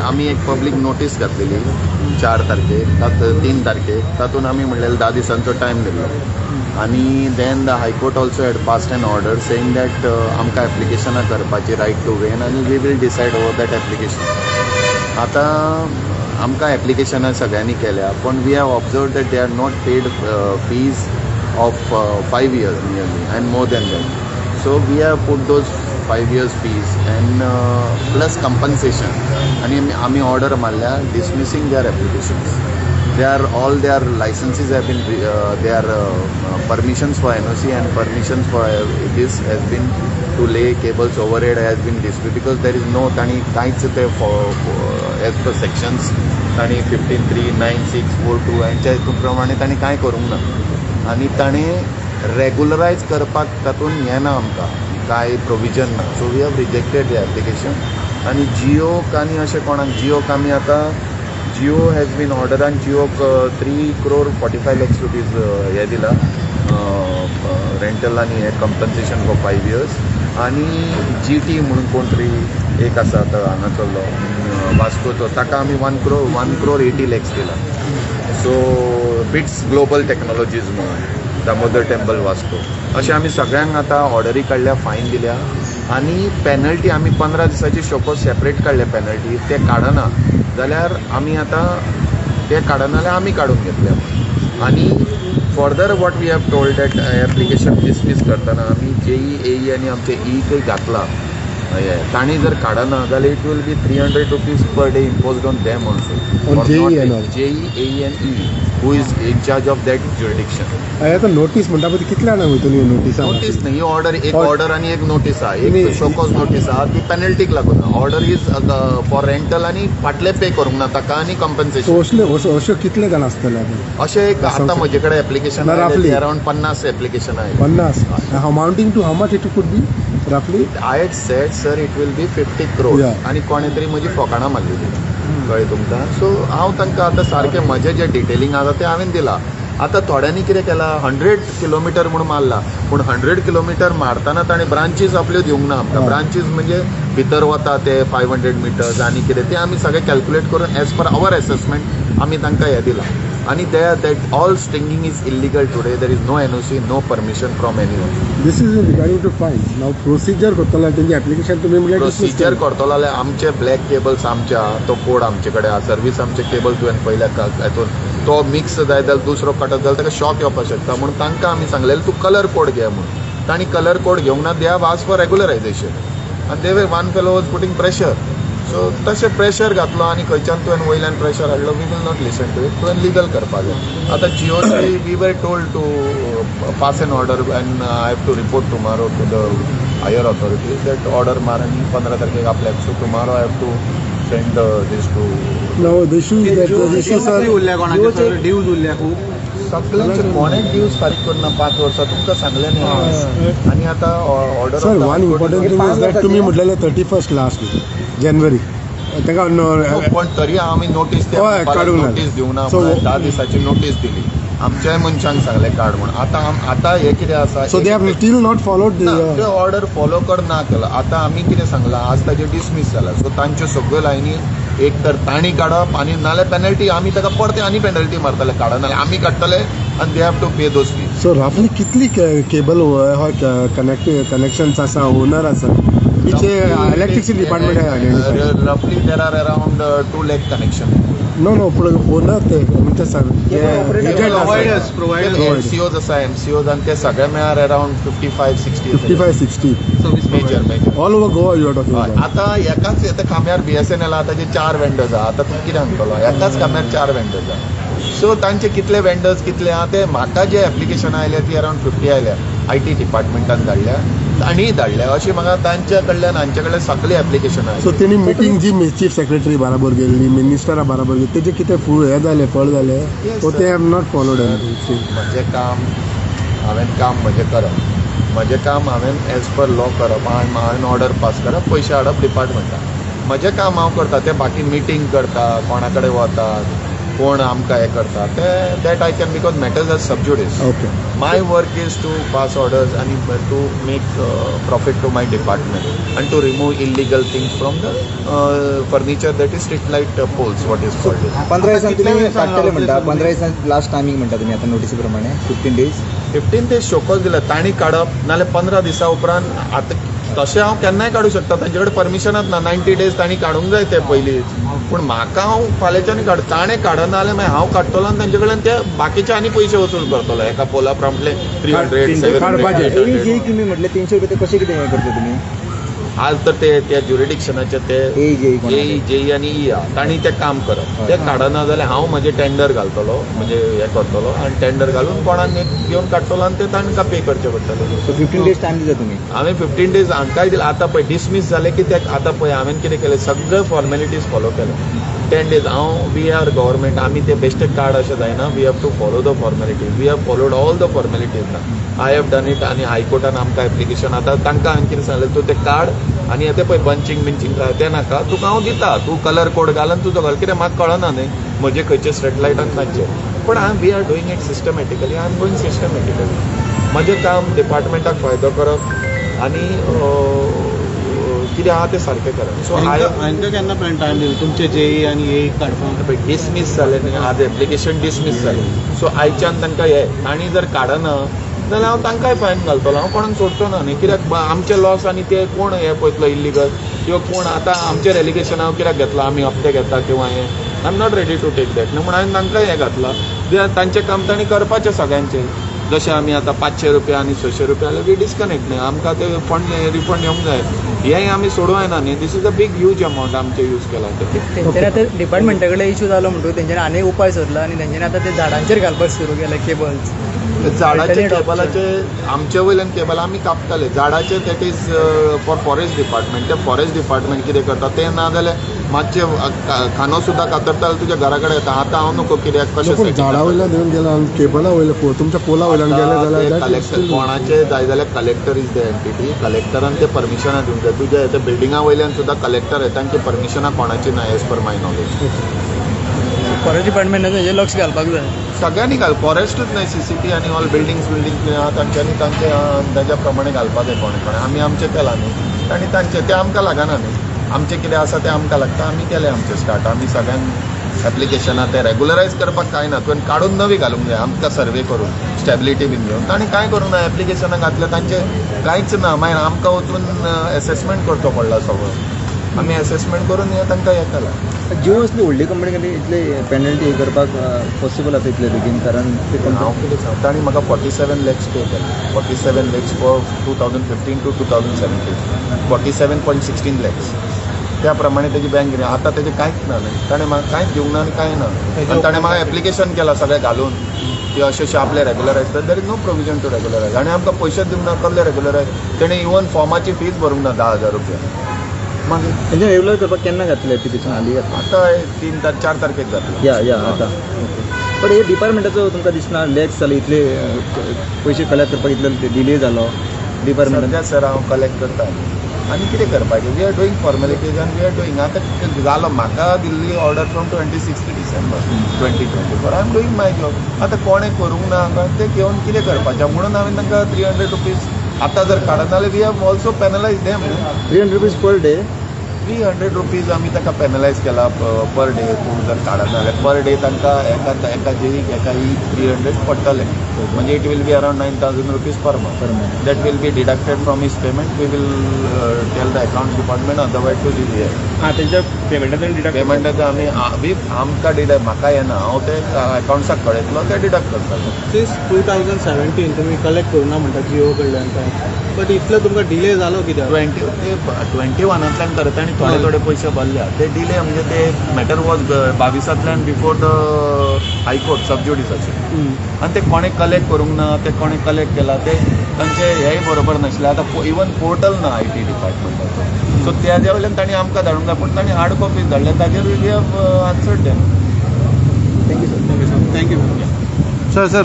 आमी एक public notice घातलेली 4 तारखेक, तात 3 तारखेक. तातूंत आमी म्हणलेले 10 दिसांचो टायम दिल्लो आनी then the High Court also had passed an order saying that आमकां एप्लिकेशनां करपाची रायट टू वेन आनी we will decide over that application. आतां आमकां एप्लिकेशनां सगळ्यांनी केल्या, पूण we have observed that they are not paid fees of 5 years nearly and more than that. So we have put those 5 years fees and plus compensation आणि आमी order मारल्या dismissing their applications. They are all their licenses have been, their permissions for NOC and permissions for this has been to lay cables overhead has been dismissed because there is no, तांणी कांयच ते as per sections तांणी 15(3), 9, 6, 4, 2 हांच्या हितून प्रमाणे तांणी कांय करूंक ना आनी ताणें रेगुलरायज करपाक तातूंत हें ना, आमकां कांय प्रोविजन ना. So we have rejected the application. आनी जियोक आनी अशें कोणाक जियोक आमी आतां जिओ हॅज बीन ऑर्डर आनी जिओक 3 crore 45 lakhs rupees हे दिला रेंटल आनी हे कंपन्सेशन फॉर 5 इयर्स. आनी जी टी म्हणून कोण तरी एक आसा आतां हांगासरलो वास्कोचो, ताका आमी 1 crore 1 crore 80 lakhs दिला. सो बिट्स ग्लोबल टेक्नॉलॉजीज म्हणून दामोदर टेम्पल, वास्को, अशें आमी सगळ्यांक आतां ऑर्डरी काडल्या, फायन दिल्या आनी पेनल्टी आमी 15 दिसाची शोकॉज सेपरेट काडल्या. पेनल्टी ते काडना जाल्यार आमी आतां ते काडना जाल्यार आमी काडून घेतले. आनी further, what we have told that application dismiss करतना आमी जेई, एई आनी आमचे ईकय घातला हे तांणी जर काडना जाल्यार it will be ₹300 per day imposed on them also. On JE and all. JE, AE and E who is in charge of that jurisdiction. आतां नोटीस म्हणटा पळय, ती कितल्या जाणांक वयतली नोटिसा? नोटीस न्ही, ही ऑर्डर, एक ऑर्डर आनी एक नोटीस आहा. एक शोकॉज नोटीस आहा, ती पेनल्टीक लागून. ऑर्डर is for rental आनी फाटले पे करूंक ना ताका आनी कंपन्सेशन. असले अश्यो कितले जाण आसतले आतां? अशें एक आतां म्हजे कडेन एप्लिकेशन ना, roughly. Around 50 application आयले. 50. Amounting to how much it could be roughly? I had said, sir, it will be 50 crore. आनी कोणें तरी म्हजी फोकाणां मारलेली, कळ्ळें तुमकां? सो हांव तांकां आतां सारकें म्हजें जें डिटेलिंग आसा तें हांवें दिलां. आतां थोड्यांनी कितें केलां, 100 किलोमिटर म्हणून मारला, पूण 100 किलोमिटर मारतना ताणें ब्रांचीस आपल्यो दिवंक ना आमकां. ब्रांचीस म्हणजे भितर वता ते 500 मिटर्स आनी कितें तें आमी सगळें कॅल्क्युलेट करून एज पर our assessment आमी तांकां हें दिलां. आनी they that all stringing is illegal today. There is no NOC, no permission from any. This is regarding to fines. Now procedure करतलो तेंचे एप्लिकेशन तुमी म्हणल्यार dismiss procedure केलें. करतलो जाल्यार आमचे ब्लॅक केबल्स आमचे आहा, तो कोड आमचे कडेन आहा. सर्वीस आमचे केबल तुवें पयल्या हातून तो मिक्स जायत जाल्यार, दुसरो कटत जाल्यार ताका शॉक येवपाक शकता. म्हणून तांकां आमी सांगलेलें तूं कलर कोड घे म्हणून. तांणी कलर कोड घेवंक ना. They have asked for regularization आनी they one fellow was putting pressure. So तशें प्रेशर घातलो आनी खंयच्यान तुवें वयल्यान प्रेशर हाडलो, we will not listen to it. तुवें लिगल करपाक जाय. आतां जिओची we were told to pass an order and I have to report tomorrow to the higher authorities that order मार आनी 15 तारखेक आपल्याक. So tomorrow I have to send this to Now the issue is that the issues are उरल्या कोणाचे dues उरल्या खूब. सगळ्यांचे कोणेच ड्यूज फारीक करना 5 वर्सां, तुमकां सांगलें न्ही हांवें. आनी आतां order Sir, one important thing is that तुमी म्हटलेले 31st last January ताका पण तरी आमी नोटीस काडूंक ना. नोटीस दिवना. 10 दिसाची नोटीस दिली. आमच्याय मनशांक सांगलें काड म्हूण. आतां आतां हें कितें आसा, So they have still not followed. ना, ते ऑर्डर फॉलो कर ना केलो. आतां आमी कितें सांगलां, आज ताजें डिसमीस जाला, सो तांच्यो सगळ्यो लायनी एक तर तांणी काडप आनी नाल्यार पेनल्टी आमी ताका परते आनी पेनल्टी मारतले. काडना जाल्यार आमी काडटले आनी they have to pay those fees. So रफली कितली केबल कनेक्ट कनेक्शन्स आसा, ओनर आसा, which electricity department identified? Roughly there are around 2 lakh connection. No, पूण ओनर ते म्हणजे एजंट आसा. Providers, providers. एमसीओज आसा, एमसीओज आनी ते सगळे मेळ्यार around 55-60. 55-60. Service. Major major. All over Goa you are talking about? आतां एकाच आतां खांब्यार बीएसएनएल आहा, ताचे चार वेंडर्स आहा. आतां तूं कितें सांगतलो? एकाच खांब्यार चार वेंडर्स आहा. सो तांचे कितले वेंडर्स कितले आहा ते म्हाका जे एप्लिकेशन आयल्या ती अरावंड 50 आयल्या. I T डिपार्टमेंटान धाडल्या, तांणीय धाडल्या. अशी म्हाका तांच्या कडल्यान हांचे कडल्यान सगळी एप्लिकेशन सो आयली. तेणी मिटींग जी चीफ सेक्रेटरी बराबर गेल्ली, मिनिस्टरा बराबर गेली, तेजे कितें फूल हें जालें, फळ जालें? Yes, O sir. They have not followed? म्हजें काम, हांवें काम म्हजें करप. म्हजें काम हांवें एज पर लॉ करप. हांवें ऑर्डर पास करप, पयशे हाडप डिपार्टमेंटाक. म्हजें काम हांव करता. ते बाकी मिटींग करता, कोणा कडेन वतात. कोण आमकां हें करता ते that I can, because matters are sub judice. Okay. My work is to pass orders आणि to make profit to my department and to remove illegal things from the furniture, that is street light poles, what is called. 15 दिसांनी कितल्या तुमी दिसांनी काडटले म्हणटा, रावतले? 15 दिसांनी last timing म्हणटा तुमी आतां नोटीसी प्रमाणे 15 डेज. 15 days show cause दिला तांणी काडप, नाल्यार 15 दिसा उपरांत. आतां तशें हांव केन्नाय काडूं शकता, तांचे कडेन परमिशनच ना. 90 डेज तांणी काडूंक जाय ते पयलींच, पूण म्हाका हांव फाल्यांच्यान काड, ताणें काडना जाल्यार मागीर हांव काडटलो आनी तांचे कडल्यान ते बाकीचे आनी पयशे वसूल करतलो. एका पोला प्रमाणे 300, काडपाचे. 700. जे तुमी म्हटले 300 रुपया, ते कशें कितें हें करता तुमी? आज तर ते त्या ज्युरिडिक्शनाचे ते ए जे कोण जे जेई आनी ई आहा, तांणी तें काम करप. ते काडना जाल्यार हांव म्हजें टेंडर घालतलो, म्हणजे हें करतलो आनी टेंडर घालून कोणाक एक घेवन काडटलो आनी ते तांकां पे करचे पडटले. सो 15 डेज टायम दिता तुमी? हांवें 15 डेज हांकांय दिले. आतां पळय डिसमीस जालें की ते आतां पळय हांवें कितें केलें, सगळे फॉर्मेलिटीज फॉलो केले. 10 डेज हांव, we are government, आमी ते बेश्टे कार्ड अशें जायना. We have to follow the formalities. We have followed all the formalities ना. I have done it. आनी हायकोर्टान आमकां एप्लिकेशन, आतां तांकां हांवें कितें सांगलें, तूं तें कार्ड आनी तें पळय बंचींग बिंचींग तें नाका, तुका हांव दिता, तूं कलर कोड घाल आनी तुजो घाल. कित्याक म्हाका कळना न्ही म्हजे खंयचे स्ट्रीट लायट आनी तांचे. पूण I we are doing it systematically. I am going systematically. म्हजें काम डिपार्टमेंटाक फायदो करप आनी कितें आहा तें सारकें करप. सो I हांकां केन्ना पर्यंत टायम दिलो तुमचे जेई आनी ए काडपाक? पळय डिसमीस जालें न्ही आज, एप्लिकेशन डिसमीस जालें, सो आयच्यान तांकां हे तांणी जर काडना जाल्यार हांव तांकांय फायन घालतलो. हांव कोणाक सोडचो ना न्ही, कित्याक आमचे लॉस आनी ते कोण हे पळयतलो इल्लिगल किंवा कोण. आतां आमचेर एलिगेशन हांव कित्याक घेतला, आमी हप्ते घेता किंवा हें. I am not ready to take that न्हू, म्हूण हांवें तांकांय हें घातलां. तांचें काम तांणी करपाचें सगळ्यांचें. जशें आमी आतां 500 रुपया आनी 600 रुपया जाल्यार वी डिस्कनेक्ट न्ही, आमकां ते फंड रिफंड येवंक जाय. हेंय आमी सोडूं जायना न्ही. This is a big huge amount आमचे यूज केला ते. तेंच्यांनी आतां डिपार्टमेंटा कडेन इशू जालो म्हणटकूच तेंच्यांनी आनी उपाय सोदला आनी तेंच्यांनी आतां ते झाडांचेर घालपाक सुरू केले केबल्स. झाडाचे केबलाचे आमचे वयल्यान केबल आमी कापताले झाडाचे. That is for forest department. ते फॉरेस्ट डिपार्टमेंट कितें करता तें, ना जाल्यार मातशें खांदो सुद्दां कातरता जाल्यार तुज्या घरा कडेन येता. आतां हांव नको कित्याक कशें पूण झाडा वयल्यान येवन गेला आनी केबला वयल्या, तुमच्या पोला वयल्यान गेले जाल्यार कलेक्टर कोणाचे जाय जाल्यार collector is the entity. कलेक्टरान ते परमिशनां दिवंक जाय. तुज्या त्या बिल्डिंगा वयल्यान सुद्दां कलेक्टर आहे, तांची परमिशनां कोणाची ना as per my knowledge. Forest डिपार्टमेंटान हेजेर लक्ष घालपाक जाय. सगळ्यांनी घाल, फॉरेस्टूच न्हय, सीसीटी आनी ऑल बिल्डिंग्स बिल्डिंग आहा तांच्यांनी तांचे ताच्या प्रमाणे घालपाक जाय. कोणें कोणें आमी आमचें केलां न्ही, आनी तांचें तें आमकां लागना न्ही. आमचें कितें आसा तें आमकां लागता, आमी केलें आमचें स्टार्ट. आमी सगळ्यांक एप्लिकेशनां तें रेगुलरायज करपाक कांय ना, तुवें काडून नवी घालूंक जाय आमकां सर्वे करून स्टेबिलिटी बीन घेवन. तांणी कांय करूंक ना, एप्लिकेशनां घातल्या तांचें कांयच ना. मागीर आमकां वचून एसेसमेंट करचो पडला सगळो. आमी एसेसमेंट करून हें तांकां हें केलां. जिओ असली व्हडली कंपनी खातीर इतले पेनल्टी हे करपाक पॉसिबल आसा इतले बेगीन, कारण ते हांव कितें सांग, तांणी म्हाका 47 लॅक्स पे केले. 47 lakhs for 2015 to 2017, 47.16 lakhs. त्या प्रमाणे तेजी बँक कितें आतां तेजें कांयच ना न्ही. ताणें म्हाका कांयच दिवंक ना आनी कांय ना. आनी ताणें म्हाका एप्लिकेशन केलां सगळें घालून की अशें अशें आपलें रेगुलरायज कर. There is no provision to regularize. आनी आमकां पयशेच दिवंक ना, कसले रेगुलरायज? तेणें इवन फॉर्माची फीज भरूंक ना 10,000 रुपया. मागीर तेंचे रेग्युलर करपाक केन्ना घातले एप्लिकेशन? हालीं घातलें? आतां 3 4 तारखेक जातलें. या या आतां ओके. बट हे डिपार्टमेंटाचो तुमकां दिसना लॅक्स जाले, इतले पयशे कलेक्ट करपाक इतलो डिले जालो डिपार्टमेंटान? सद्या सर हांव कलेक्ट करता आनी कितें करपाचें. We are doing formalities आनी we are doing. आतां जालो, म्हाका दिल्ली order from 26 December 2024. I am doing my job. आतां कोणें करूंक ना तें घेवन कितें करपाचें, म्हणून हांवें तांकां 300 रुपीज आतां जर काडना जाल्यार we have also penalize them. 300 rupees per day? 300 rupees आमी ताका पेनलायज केला पर डे. तूं जर काडना जाल्यार पर डे तांकां एका एका जेईक एका ई 300 पडटले, म्हणजे it will be around 9,000 rupees per month. Per month. That will be deducted from his payment. We will tell the accounts department, otherwise to the हां, तेंच्या पेमेंटांतल्यान डिडक्ट? पेमेंटाचो आमी बी आमकां डिडक्ट, म्हाका येना, हांव ते अकाउंट्साक कळयतलो, ते डिडक्ट करतले. सिन्स 2017 तुमी कलेक्ट करुना म्हणटा जिओ कडल्यान काय, बट इतलो तुमकां डिले जालो कित्याक? 20, ते 21आंतल्यान करता आनी थोडे थोडे पयशे भरल्या. ते डिले म्हणजे ते मॅटर वॉज 22आंतल्यान बिफोर the high court सबज्युडिसाचे. आनी ते कोणें कलेक्ट करूंक ना, ते कोणें कलेक्ट केला ते तांचे हेय बरोबर नाशिल्लें. आतां इवन पोर्टल ना I T डिपार्टमेंटाचो, सो त्याज्या वयल्यान तांणी आमकां धाडूंक जाय, पूण तांणी हार्ड कॉपीज धाडल्या, ताजेर we have answered them. Thank you sir. Thank you sir, thank you sir. Sir.